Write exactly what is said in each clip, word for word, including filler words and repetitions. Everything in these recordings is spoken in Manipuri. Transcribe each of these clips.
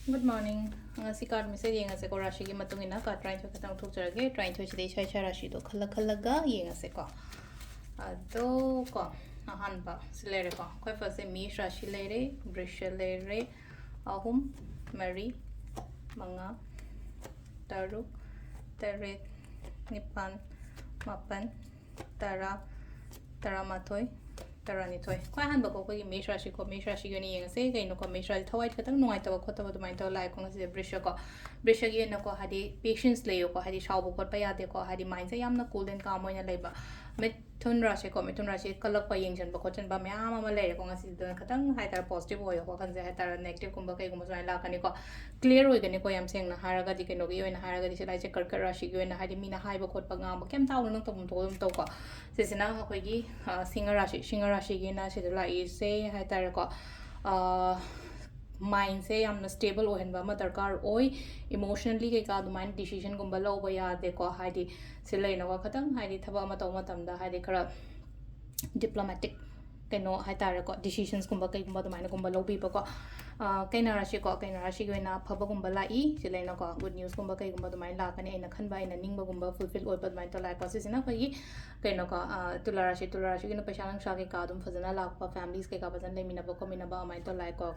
Good morning. ꯉꯁꯤ card message ꯌꯦꯡꯉꯁꯦꯀꯣ, ꯔꯥꯁꯤꯒꯤ ꯃꯇꯨꯡ ꯏꯟꯅ card ꯇꯔꯥꯅꯤꯊꯣꯏ ꯈꯛꯇꯪ ꯂꯧꯊꯣꯛꯆꯔꯒꯦ꯫ ꯇꯔꯥꯅꯤꯊꯣꯏꯁꯤꯗ ꯏꯁꯥ ꯏꯁꯥ ꯔꯥꯁꯤꯗꯣ ꯈꯜꯂ ꯈꯜꯂꯒ ꯌꯦꯡꯉꯁꯦꯀꯣ꯫ ꯑꯗꯣ ꯀꯣ, ꯑꯍꯥꯟꯕ ꯁꯤ ꯂꯩꯔꯦꯀꯣ꯫ ꯑꯩꯈꯣꯏ first ꯁꯦ ꯃꯦꯁ ꯔꯥꯁꯤ ꯂꯩꯔꯦ, ꯕ꯭ꯔꯤꯁ ꯂꯩꯔꯦ, ꯑꯍꯨꯝ, ꯃꯔꯤ, ꯃꯉꯥ, ꯇꯔꯨꯛ, ꯇꯔꯦꯠ, ꯅꯤꯄꯥꯟ, ꯃꯥꯄꯟ, ꯇꯔꯥ, ꯇꯔꯥꯃꯥꯊꯣꯏ, ꯇꯔꯥꯅꯤꯊꯣꯏ꯫ ꯈ꯭ꯋꯥꯏ ꯑꯍꯥꯟꯕꯀꯣ, ꯑꯩꯈꯣꯏꯒꯤ ꯃꯦꯁ ꯔꯥꯁꯤꯀꯣ, ꯃꯦꯁ ꯔꯥꯁꯤꯒꯤ ꯑꯣꯏꯅ ꯌꯦꯡꯉꯁꯦ꯫ ꯀꯩꯅꯣꯀꯣ, ꯃꯦꯁ ꯔꯥꯁꯤ ꯊꯋꯥꯏ ꯈꯤꯇꯪ ꯅꯨꯡꯉꯥꯏꯇꯕ ꯈꯣꯠꯇꯕ ꯑꯗꯨꯃꯥꯏꯅ ꯇꯧꯔ ꯂꯥꯛꯑꯦꯀꯣ ꯉꯁꯤꯁꯦ꯫ ꯕ꯭ꯔꯤꯁꯀꯣ, ꯕ꯭ꯔꯤꯁꯒꯤ ꯑꯣꯏꯅꯀꯣ, ꯍꯥꯏꯗꯤ patience ꯂꯩꯌꯨꯀꯣ, ꯍꯥꯏꯗꯤ ꯁꯥꯎꯕ ꯈꯣꯠꯄ ꯌꯥꯗꯦꯀꯣ, ꯍꯥꯏꯗꯤ mindꯁꯦ ꯌꯥꯝꯅ cool and calm ꯑꯣꯏꯅ ꯂꯩꯕ꯫ ꯃꯤꯊꯨꯟ ꯔꯥꯁꯤꯀꯣ, ꯃꯤꯊꯨꯟ ꯔꯥꯁꯤ ꯀꯜꯂꯛꯄ, ꯌꯦꯡꯁꯤꯟꯕ ꯈꯣꯠꯆꯤꯟꯕ ꯃꯌꯥꯝ ꯑꯃ ꯂꯩꯔꯦꯀꯣ ꯉꯁꯤꯗꯤ꯫ ꯑꯗꯨꯅ ꯈꯤꯇꯪ ꯍꯥꯏꯇꯥꯔꯦ positive ꯑꯣꯏꯌꯣ, ꯋꯥꯈꯜꯁꯦ ꯍꯥꯏꯇꯥꯔꯦ, negative ꯀꯨꯝꯕ ꯀꯩꯒꯨꯝꯕ ꯁꯨꯃꯥꯏꯅ ꯂꯥꯛꯀꯅꯤꯀꯣ꯫ Clear ꯑꯣꯏꯒꯅꯤꯀꯣ, ꯌꯥꯝ ꯁꯦꯡꯅ ꯍꯥꯏꯔꯒꯗꯤ꯫ ꯀꯩꯅꯣꯒꯤ ꯑꯣꯏꯅ ꯍꯥꯏꯔꯒꯗꯤ, ꯁꯤꯗ ꯑꯩꯁꯦ ꯀꯔꯀꯠ ꯔꯥꯁꯤꯒꯤ ꯑꯣꯏꯅ, ꯍꯥꯏꯗꯤ ꯃꯤꯅ ꯍꯥꯏꯕ ꯈꯣꯠꯄ ꯉꯥꯡꯕ ꯀꯩꯝ ꯇꯥꯎꯅꯨ, ꯅꯪ ꯇꯧꯐꯝ ꯊꯣꯛꯄ ꯑꯗꯨꯝ ꯇꯧꯀꯣ꯫ ꯁꯤꯁꯤꯅ ꯑꯩꯈꯣꯏꯒꯤ, ꯑ, ꯁꯤꯡꯍ ꯔꯥꯁꯤ, ꯁꯤꯡꯍ ꯔꯥꯁꯤꯒꯤꯅ ꯁꯤꯗ ꯂꯥꯛꯏꯁꯦ ꯍꯥꯏꯇꯥꯔꯦꯀꯣ, ꯑ, mindꯁꯦ ꯌꯥꯝꯅ stable ꯑꯣꯏꯍꯟꯕ ꯑꯃ ꯗꯔꯀꯥꯔ ꯑꯣꯏ꯫ Emotionally ꯀꯩꯀꯥ ꯑꯗꯨꯃꯥꯏꯅ decisionꯒꯨꯝꯕ ꯂꯧꯕ ꯌꯥꯗꯦꯀꯣ꯫ ꯍꯥꯏꯗꯤ ꯁꯤ ꯂꯩꯅꯀꯣ, ꯈꯤꯇꯪ ꯍꯥꯏꯗꯤ ꯊꯕꯛ ꯑꯃ ꯇꯧꯕ ꯃꯇꯝꯗ ꯍꯥꯏꯗꯤ ꯈꯔ diplomatic ꯀꯩꯅꯣ ꯍꯥꯏꯇꯥꯔꯦꯀꯣ, decisions ꯀꯨꯝꯕ ꯀꯩꯒꯨꯝꯕ ꯑꯗꯨꯃꯥꯏꯅꯒꯨꯝꯕ ꯂꯧꯕꯤꯕꯀꯣ꯫ ꯑ, ꯀꯩꯅꯥ ꯔꯥꯁꯤꯀꯣ, ꯀꯩꯅꯥ ꯔꯥꯁꯤꯒꯤ ꯑꯣꯏꯅ ꯑꯐꯕꯒꯨꯝꯕ ꯂꯥꯛꯏ꯫ ꯁꯤ ꯂꯩꯅꯀꯣ, good newsꯀꯨꯝꯕ ꯀꯩꯒꯨꯝꯕ ꯑꯗꯨꯃꯥꯏꯅ ꯂꯥꯛꯀꯅꯤ꯫ ꯑꯩꯅ ꯈꯟꯕ, ꯑꯩꯅ ꯅꯤꯡꯕꯒꯨꯝꯕ fulfill ꯑꯣꯏꯕ ꯑꯗꯨꯃꯥꯏꯅ ꯇꯧ ꯂꯥꯛꯑꯦꯀꯣ꯫ ꯁꯤꯁꯤꯅ ꯑꯩꯈꯣꯏꯒꯤ ꯀꯩꯅꯣꯀꯣ, ꯑ, ꯇꯨꯂꯥ ꯔꯥꯁꯤ, ꯇꯨꯂꯥ ꯔꯥꯁꯤꯒꯤꯅ ꯄꯩꯁꯥ ꯅꯨꯡꯁꯥ ꯀꯩꯀꯥ ꯑꯗꯨꯝ ꯐꯖꯅ ꯂꯥꯛꯄ, families ꯀꯩꯀꯥ ꯐꯖꯅ ꯂꯩꯃꯤꯟꯅꯕ ꯈꯣꯠꯃꯤꯟꯅꯕ ꯑꯗꯨꯃꯥꯏꯅ ꯇꯧ ꯂꯥꯛꯑꯦꯀꯣ꯫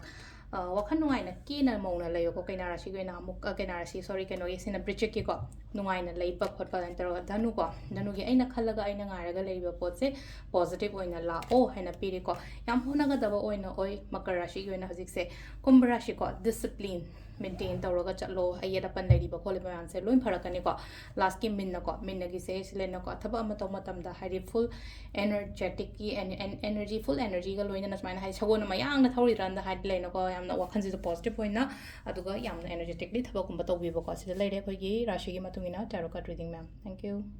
ꯑ, ꯋꯥꯈꯜ ꯅꯨꯡꯉꯥꯏꯅ ꯀꯦꯅ ꯃꯧꯅ ꯂꯩꯌꯣꯀꯣ꯫ ꯀꯩꯅꯥ ꯔꯥꯁꯤꯒꯤ ꯑꯣꯏꯅ ꯑꯃꯨꯛ, ꯑ, ꯀꯩꯅꯥ ꯔꯥꯁꯤ, sorry, ꯀꯩꯅꯣꯒꯤ, ꯁꯤꯅ ꯕ꯭ꯔꯤꯆꯤꯛꯀꯤꯀꯣ, ꯅꯨꯡꯉꯥꯏꯅ ꯂꯩꯕ ꯈꯣꯠꯄ ꯑꯗꯨꯃꯥꯏꯅ ꯇꯧꯔꯒ, ꯙꯅꯨꯀꯣ, ꯙꯅꯨꯒꯤ ꯑꯩꯅ ꯈꯜꯂꯒ ꯑꯩꯅ ꯉꯥꯏꯔꯒ ꯂꯩꯔꯤꯕ ꯄꯣꯠꯁꯦ positive ꯑꯣꯏꯅ ꯂꯥꯛꯑꯣ ꯍꯥꯏꯅ ꯄꯤꯔꯤꯀꯣ꯫ ꯌꯥꯝ ꯍꯣꯠꯅꯒꯗꯕ ꯑꯣꯏꯅ ꯑꯣꯏ ꯃꯀꯔ ꯔꯥꯁꯤꯒꯤ ꯑꯣꯏꯅ ꯍꯧꯖꯤꯛꯁꯦ꯫ ꯀꯨꯝꯚ ꯔꯥꯁꯤꯀꯣ, discipline maintain ꯇꯧꯔꯒ ꯆꯠꯂꯣ꯫ ꯑꯌꯦꯠ ꯑꯄꯟ ꯂꯩꯔꯤꯕ ꯈꯣꯠꯂꯤꯕ ꯃꯌꯥꯝꯁꯦ ꯂꯣꯏ ꯐꯔꯛꯀꯅꯤꯀꯣ꯫ Lastꯀꯤ ꯃꯤꯟꯅꯀꯣ, ꯃꯤꯟꯅꯒꯤꯁꯦ ꯁꯤ ꯂꯩꯅꯀꯣ, ꯊꯕꯛ ꯑꯃ ꯇꯧꯕ ꯃꯇꯝꯗ ꯍꯥꯏꯗꯤ full energeticꯀꯤ ꯑꯦꯟ-, ꯑꯦꯟ-, energy, full energyꯒ ꯂꯣꯏꯅꯅ ꯁꯨꯃꯥꯏꯅ ꯍꯥꯏꯗꯤ ꯁꯒꯣꯜ ꯑꯃ ꯌꯥꯡꯅ ꯊꯧꯔꯤꯗ꯭ꯔꯥꯅ ꯍꯥꯏꯗꯤ ꯂꯩꯅꯀꯣ, ꯌꯥꯝꯅ ꯋꯥꯈꯜꯁꯤꯁꯨ positive ꯑꯣꯏꯅ, ꯑꯗꯨꯒ ꯌꯥꯝꯅ energetically ꯊꯕꯛꯀꯨꯝꯕ ꯇꯧꯕꯤꯕꯀꯣ꯫ ꯁꯤꯗ ꯂꯩꯔꯦ ꯑꯩꯈꯣꯏꯒꯤ ꯔꯥꯁꯤꯒꯤ ꯃꯇꯨꯡ ꯏꯟꯅ tarot card reading, ma'am. Thank you.